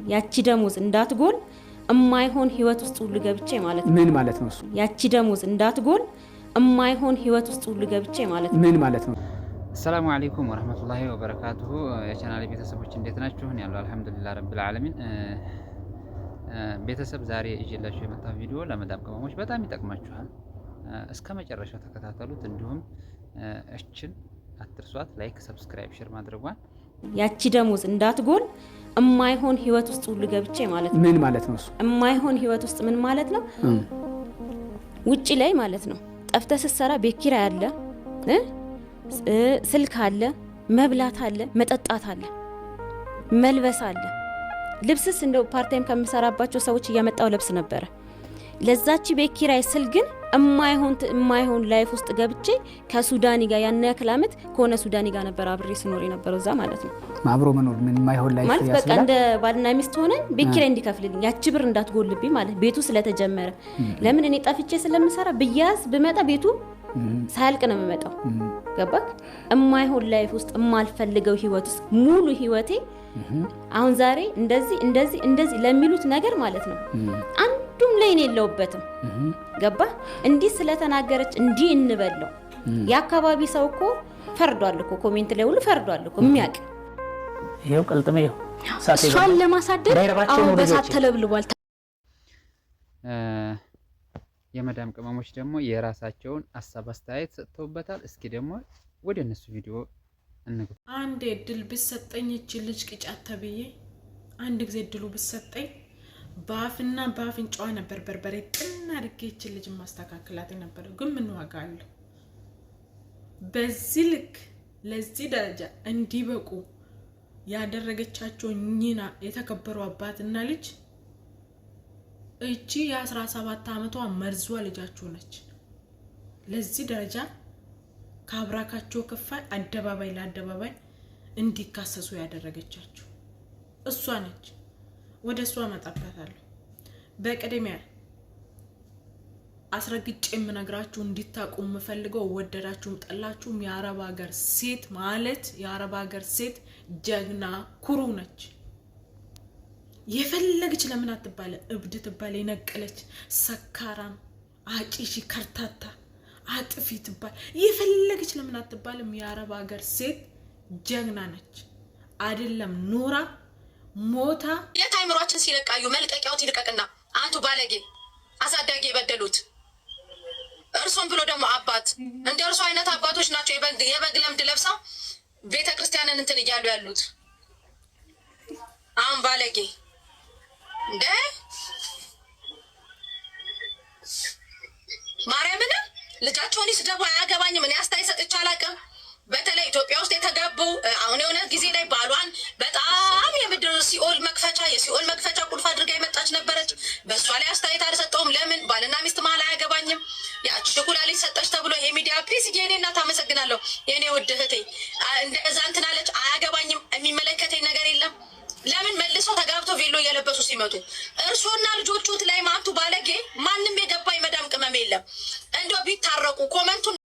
ያቺ ደሞዝ እንዳትጎል እማይሆን ህይወት ውስጥ ሁሉ ገብቼ ማለት ነው። ምን ማለት ነው እሱ? ያቺ ደሞዝ እንዳትጎል እማይሆን ህይወት ውስጥ ሁሉ ገብቼ ማለት ነው። ምን ማለት ነው? السلام عليكم ورحمة الله وبركاته። የቻናሌ ቤተሰቦች እንዴት ናችሁ? እኔ ያለው الحمد لله رب العالمين። ቤተሰብ ዛሬ ይዤላችሁ የመጣው ቪዲዮ ለመዳም ቅመሞች በጣም ይጠቅማችኋል። እስከ መጨረሻው ተከታተሉት። እንዲሁም እችን አትርሷት፣ like፣ subscribe፣ share ማድረጓን። ያቺ ደሞዝ እንዳትጎል እማይሆን ህይወት ውስጥ ሁሉ ገብቼ ማለት ነው። ምን ማለት ነው እሱ? እማይሆን ህይወት ውስጥ ምን ማለት ነው? ውጪ ላይ ማለት ነው። ጠፍተህ ስትሰራ ቤት ኪራይ አለ፣ ስልክ አለ፣ መብላት አለ፣ መጠጣት አለ፣ መልበስ አለ። ልብስስ እንደው part time ከምሰራባቸው ሰዎች እያመጣው ለብስ ነበረ። ለዛች ቤት ኪራይ ስል ግን እማይሆን life ውስጥ ገብቼ ከሱዳኒ ጋር ያን ያክል አመት ከሆነ ሱዳኒ ጋር ነበር አብሬ ስኖር የነበረው እዛ ማለት ነው። አብሮ መኖር ምን የማይሆን life ማለት በቃ ያስብላል? እንደ ባልና ሚስት ሆነን ቤት ኪራይ እንዲከፍልልኝ ያቺ ብር እንዳትጎልብኝ ማለት ቤቱ ስለተጀመረ፣ ለምን እኔ ጠፍቼ ስለምሰራ ብያዝ ብመጣ ቤቱ ሳያልቅ ነው የምመጣው። ገባክ? እማይሆን life ውስጥ፣ የማልፈልገው ህይወት ውስጥ ሙሉ ህይወቴ አሁን ዛሬ እንደዚህ እንደዚህ እንደዚህ ለሚሉት ነገር ማለት ነው አንዱም ላይ እኔ የለሁበትም። ገባ? እንዲህ ስለተናገረች እንዲህ እንበለው። የአካባቢ ሰው እኮ ፈርዷል እኮ፣ comment ላይ ሁሉ ፈርዷል እኮ የሚያውቅ። ይኸው ቅልጥሜ ይኸው እሳት እሷን የበላው። ለማሳደግ እንዳይረባቸው አሁን ነው በሳት ልጆቼ። ተለብልቧል። የመዳም ቅመሞች ደግሞ የራሳቸውን ሀሳብ አስተያየት ሰጥተውበታል። እስኪ ደግሞ ወደ እነሱ ቪዲዮ እንግባ። አንድ እድል ብሰጠኝ እቺ ልጅ ቅጫት ተብዬ አንድ ጊዜ እድሉ ብሰጠኝ በአፍና በአፍንጫዋ ነበር በርበሬ ጥና አድርጌ ይችን ልጅ ማስተካከላት የነበረው። ግን ምን ዋጋ አለው? በዚህ ልክ ለዚህ ደረጃ እንዲበቁ ያደረገቻቸው እኚህና የተከበሩ አባትና ልጅ እቺ የ17 ዓመቷ መርዟ ልጃቸው ነች። ለዚህ ደረጃ ከአብራካቸው ክፋይ አደባባይ ለአደባባይ እንዲካሰሱ ያደረገቻቸው እሷ ነች። ወደ እሷ እመጣበታለሁ። በቅድሚያ አስረግጬ የምነግራችሁ፣ እንዲታቁ የምፈልገው፣ ወደዳችሁም ጠላችሁም የአረብ ሀገር ሴት ማለት የአረብ ሀገር ሴት ጀግና ኩሩ ነች። የፈለገች ለምን አትባለ፣ እብድ ትባል፣ የነቀለች ሰካራም፣ አጪሺ፣ ከርታታ፣ አጥፊ ትባል፣ የፈለገች ለምን አትባልም። የአረብ ሀገር ሴት ጀግና ነች። አይደለም ኖራ ሞታ የት አይምሯችን ሲለቃዩ መልቀቂያውት ይልቀቅና አንቱ ባለጌ አሳዳጊ የበደሉት እርሶን ብሎ ደግሞ አባት እንደ እርሶ አይነት አባቶች ናቸው የበግ ለምድ ለብሰው ቤተ ክርስቲያንን እንትን እያሉ ያሉት። አሁን ባለጌ እንደ ማርያምን ልጃቸውን ይስደቡ፣ አያገባኝም። እኔ አስተያየት ሰጥቼ አላውቅም። በተለይ ኢትዮጵያ ውስጥ የተጋቡ አሁን የሆነ ጊዜ ላይ ባሏን በጣም የምድር ሲኦል መክፈቻ የሲኦል መክፈቻ ቁልፍ አድርጋ የመጣች ነበረች። በእሷ ላይ አስተያየት አልሰጠውም። ለምን ባልና ሚስት መሀል አያገባኝም። ያቺ ኩላሊት ሰጠች ተብሎ ይሄ ሚዲያ please፣ የኔ እናት አመሰግናለሁ፣ የኔ ውድ እህቴ እንደዛ እንትን አለች። አያገባኝም፣ የሚመለከተኝ ነገር የለም። ለምን መልሶ ተጋብቶ ቬሎ እየለበሱ ሲመጡ እርሶና ልጆቹት ላይ ማንቱ ባለጌ ማንም የገባ የመዳም ቅመም የለም። እንደው ቢታረቁ comment ኡን